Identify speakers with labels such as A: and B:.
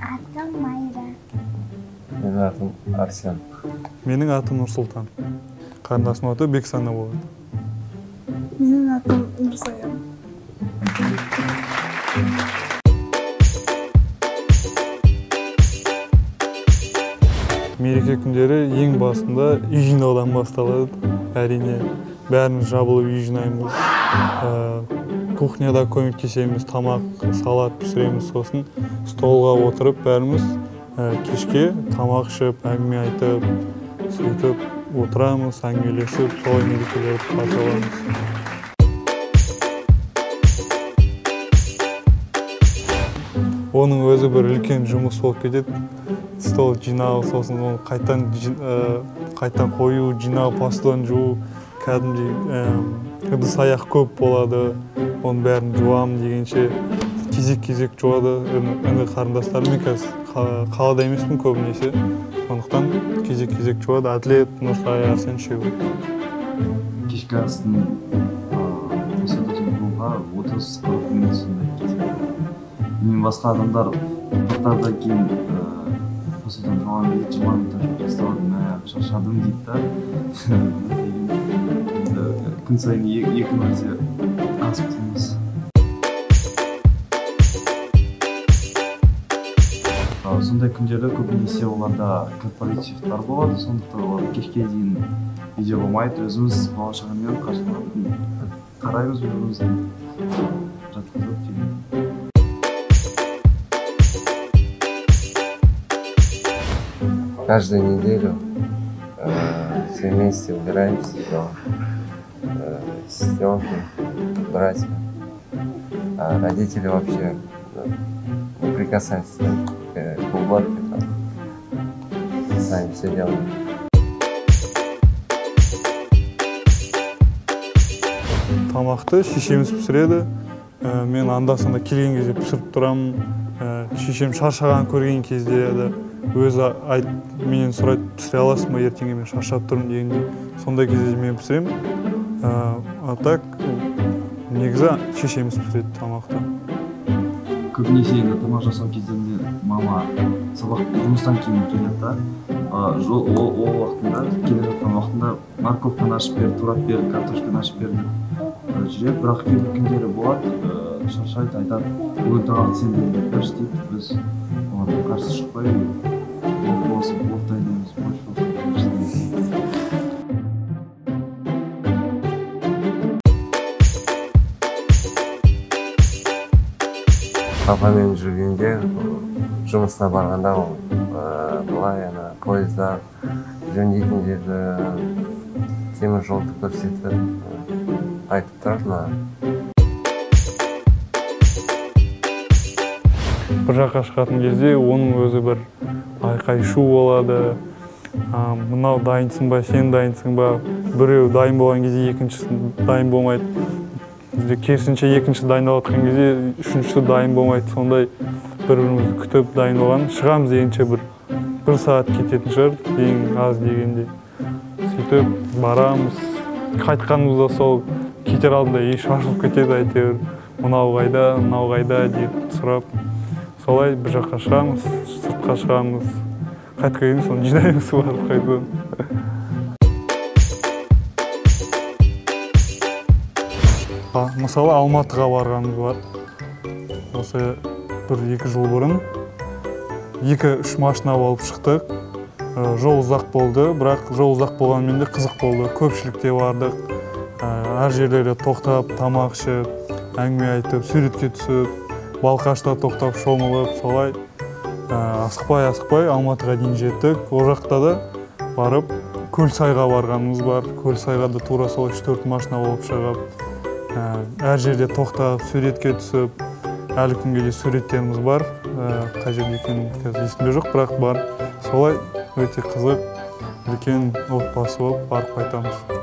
A: Атым Майра.
B: Менің атым Арсен.
C: Менің атым Нұрсұлтан. Қарындасымның аты Бексана болады.
D: Менің атым Нұрсаян.
C: Мереке күндері ең басында үй жинаудан басталады. Әрине, бәріміз жабылып үй жинаймыз. Кухняда көмектесеміз, тамақ, салат пісіреміз, сосын столға отырып бәріміз кешке тамақ ішіп, әңгіме айтып, сөйтіп отырамыз, әңгімелесіп, солай мерекелерді қарсы аламыз. Оның өзі бір үлкен жұмыс болып кетеді. Стол жинау, сосын оны қайтадан қою, жинау, посудан жуу, кәдімгідей ыдыс аяқ көп болады, оның бәрін жуамын дегенше кезек-кезек жуады. Іні қарындастарым, мен қазір қалада емеспін көбінесе, сондықтан кезек-кезек жуады. Әділет, Нұрсая, Арсен үшеуі.
E: Кешкі астың посудасын жууға 30-40 минут сондай кетеді. Мен басқа адамдар тоқтардан кейін посудан жуған кезде 20 минуттан жуып тасталады, мә, шаршадым дейді да. Күн сайын екі мәрте асып тұрмыз. Сондай күндері көбінесе оларда корпоративтар болады, сондықтан олар кешке дейін үйде болмайды. Өзіміз бала шағамен қараймыз бір-бірімізді, жатқызып деген.
B: Каждую неделю все вместе убираемся дома. Сестренки, братья. А родители вообще не прикасаются к уборке, там. Сами все делают.
C: Тамақты шешеміз пісіреді. Мен анда-санда келген кезде пісіріп тұрамын. Шешем шаршаған көрген кезде де өзі менен сұрайды, пісіре аласың ба, ертеңге мен шаршап тұрмын дегендей. Сондай кезде мен пісіремін. А так, негізі шешеміз пісіреді тамақты.
E: Көбінесе енді тамақ жасау кезінде мама сабақ жұмыстан кейін келеді да, ол уақытында, келе жатқан уақытында морковканы ашып бер, турап бер, картошканы ашып бер деп жүреді. Бірақ кейбір күндері болады, шаршайды, айтады, бүгін тамақты сен дайындап берші дейді. Біз оларға қарсы шықпай, плов болса плов дайындаймыз, борщ болса борщ дайындаймыз.
B: Папамен жүргенде, жұмысына барғанда ол былай ана пойызда жөндейтін жерді, темір жолды көрсетіп айтып тұрады маған.
C: Бір жаққа шығатын кезде оның өзі бір айқай шу болады. Мынау дайынсың ба, сен дайынсың ба, біреу дайын болған кезде екіншісі дайын болмайды. Бізде керісінше екінші дайындалып жатқан кезде үшіншісі дайын болмайды. Сондай бір-бірімізді күтіп дайын болған. Шығамыз дегенше бір сағат кететін шығар, ең аз дегенде. Сөйтіп барамыз. Қайтқанымызда сол кетер алдында шашылып кетеді әйтеуір. Мынау қайда, мынау қайда деп сұрап. Солай бір жаққа шығамыз, сыртқа шығамыз. Қайтып келгенде соны жинаймыз барып қайтадан. Мысалы, Алматыға барғанымыз бар. Осы бір-екі жыл бұрын екі-үш машина алып шықтық. Жол ұзақ болды, бірақ жол ұзақ болғанымен де қызық болды. Көпшілікте бардық. Әр жерлерде тоқтап, тамақ ішіп, әңгіме айтып, суретке түсіп, Балқашта тоқтап, шомылып, солай асықпай-асықпай Алматыға дейін жеттік. Ол жақта да барып Көлсайға барғанымыз бар. Көлсайға да тура солай үш-төрт машина болып шығып, әр жерде тоқтап, суретке түсіп, әлі күнге де суреттеріміз бар. Қай жерде екенін қазір есімде жоқ, бірақ бар. Солай өте қызық, үлкен отбасы болып барып қайтамыз.